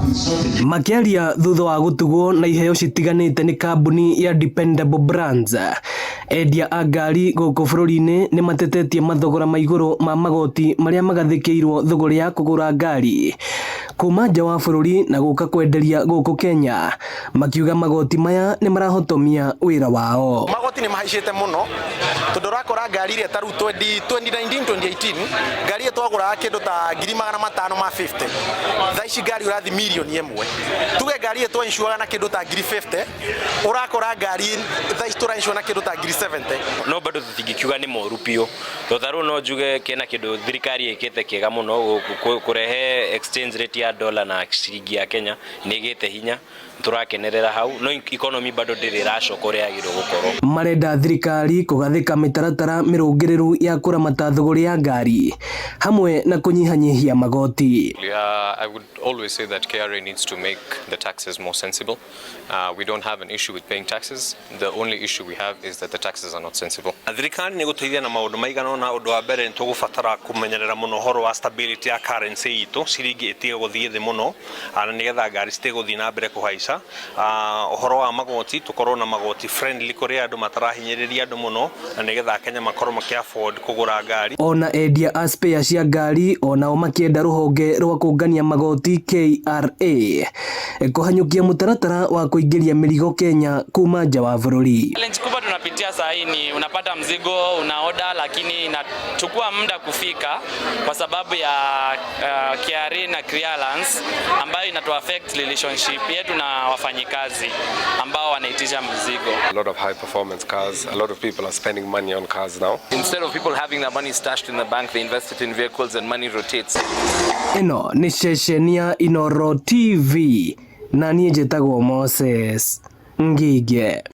Makĩaria thutha wa gũtugwo na iheo citiganĩte nĩ kambuni ya Dependable Brands, endia a ngari gũkũ bũrũri-inĩ nĩ matetetie mathogora ma igũrũ ma magoti marĩa magathĩkĩirwo thũgũrĩ ya kũgũra ngari kuma nja wa bũrũri na gũka kwenderia gũkũ Kenya, makiuga magoti maya nĩ marahotomia wĩra wao. Magoti nĩ mahaicĩte mũno tondũ ũrakora ngari ĩrĩa ta rĩu 2019 2018 ngari ĩyo twagũraga kĩndũ ta 550,000, thaa ici ngari ũrathi 1 mirioni. Tuge ngari ĩyo twainsuraga na kĩndũ ta 50,000, ũrakora ngari thaa ici tũrainsure na kĩndũ ta 70,000. No bado tũtingĩkiuga nĩ moru biũ, tondũ ta rĩu no njuge kena kĩndũ thirikari ĩkĩte kĩega mũno, kũrehe exchange rate ya dollar na ciringi ya Kenya nĩ ĩgĩte hinya, tũrakenerera hau, no economy bado ndĩrĩ ĩracoka ũrĩa yagĩrĩirwo gũkorwo. Marenda thirikari kũgathĩka mĩtaratara mĩrũngĩrĩru ya kũramata thũgũrĩ ya ngari hamwe na kũnyihanyihia magoti. I would always say that KRA needs to make the taxes more sensible. We don't have an issue with paying taxes. The only issue we have is that the taxes are not sensible. Thirikari nĩ gũteithia na maũndũ maigana ũna. Ũndũ wa mbere, nĩ tũgũbatara kũmenyerera mũno ũhoro wa stability ya currency itũ, ciringi ĩtige gũthiĩ thĩ mũno, na nĩgetha ngari citige gũthiĩ na mbere kũhaica. Ũhoro wa magoti, tũkorwo na magoti friendly kũrĩ andũ, matarahinyĩrĩria andũ mũno, na nĩgetha Kenya makorwo makĩ afford kũgũra ngari. Ona endia a spare cia ngari onao makĩenda rũhonge rwa kũngania magoti KRA kũhanyũkia mũtaratara wa kũingĩria mĩrigo Kenya kuma nja wa bũrũri. Challenge kubwa tunapitia saa hii ni unapata mzigo una order, lakini inachukua muda kufika kwa sababu ya KRA na clearance ambayo inatu affect relationship yetu na wafanyikazi ambao wanaitisha mzigo. A lot of high performance cars. A lot of people are spending money on cars now. Instead of people having their money stashed in the bank, they invest it in vehicles and money rotates. Ĩno nĩ ceceni ya Inooro TV na niĩ njĩtagwo Moses Ngige.